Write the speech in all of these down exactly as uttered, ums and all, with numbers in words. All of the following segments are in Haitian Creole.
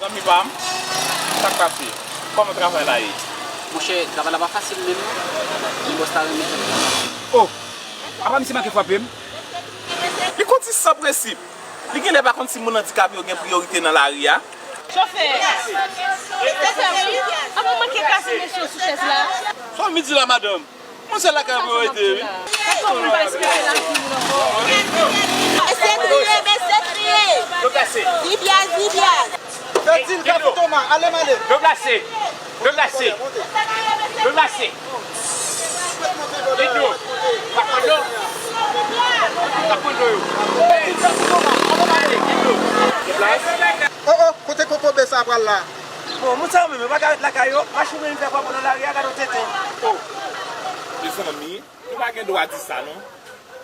Zanmi pa m, sa k pase? Kòman travay la ye? Monchè, travay la pa fasil menm non, men bòs la renmen fè l. Oh! Apa misye manke frape m? Li konn ti san prensip. Li genlè pa konn si moun andikape yo gen priyorite nan lari a. Chofè! Chofè, wi. Apa w manke kase mesye yo sou chèz la? Sa w vin di la, madanm? Monchè, lakay mwen rete, wi. Mesye kriye, mesye kriye. Zibya, zibya. Fè dil, Kafou Toma, ale m ale. Deplase, deplase, deplase. Kidou, pa pran dlo. Pa pran dlo yo. Deplase. Oh, oh, kote kokobe sa pral la? Bon, moun sa yo menm, yo pa ka ret lakay yo, machin yo vin fè bwa nan lari a, gade yon tenten. Oh. Mezanmi, nou pa gen dwa di sa non.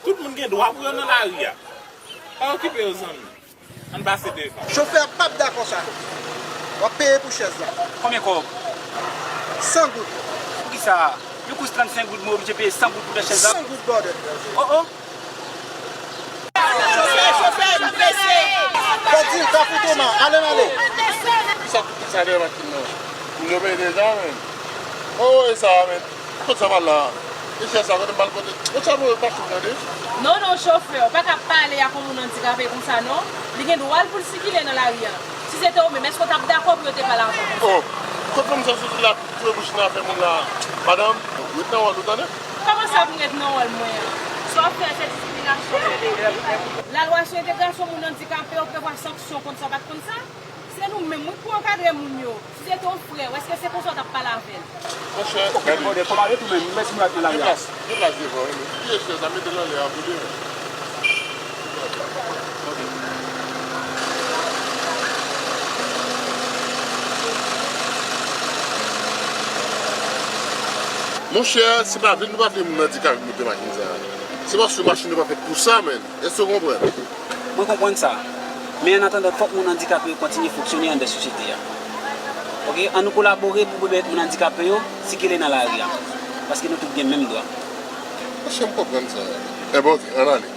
Tout moun gen dwa pou yo nan lari a. Pa okipe yo, zanmi. Ann pase devan. Chofè a p ap dakò sa. W ap peye pou chèz la. Konbyen kòb? San goud. Poukisa? Yon kous trannsenk goud, mwen oblije peye san goud pou pran chèz la? San goud, brother. Oh, oh. Chofè, chofè, m prese. Fè dil, Kafou Toma, ale m ale. Kisa, kisa dèyè machin nan? Moun yo peye deja, men. Oh, e sa, men. Kot sa pral la? E chèz sa, kote m pral pote? Kot sa pou machin nan, de? Non, non, chofè, ou pa ka pale ak yon moun andikape konsa, non. Li gen dwa l pou l sikile nan lari a. Si se te ou menm, èske w t ap dakò pou yo te pale avè w konsa? Oh, kot fanm sa soti la, fouye bouch nan afè moun la? Madanm, ret nan wòl ou, tande? Kòman sa pou m ret nan wòl mwen an? Sa w ap fè, se diskriminasyon. Lalwa sou entegrasyon moun andikape yo prevwa sanksyon kont sa, w pa t konn sa? Se nou menm, wi, pou ankadre moun yo. Si se te yon frè w, èske se konsa w t ap pale avè l? Monchè, ok, gade. Brother, kòman ret ou menm? Mèsi, m ret nan lari a. Deplase, deplase devan, wi. Piye chèz la, mete l anlè a pou li. Ok. Monchè, se pa vle nou pa vle moun andikape moute machin sa a. Se paske machin yo pa fèt pou sa, menn. Èske w konprann? Mwen konprann sa. Men annatandan, fòk moun andikape yo kontinye fonksyone anndan sosyete a. Oke, ann nou kolabore pou pèmèt moun andikape yo sikile nan lari a. Paske nou tout gen menm dwa. Monchè, m konprann sa. Enben, oke, ann ale.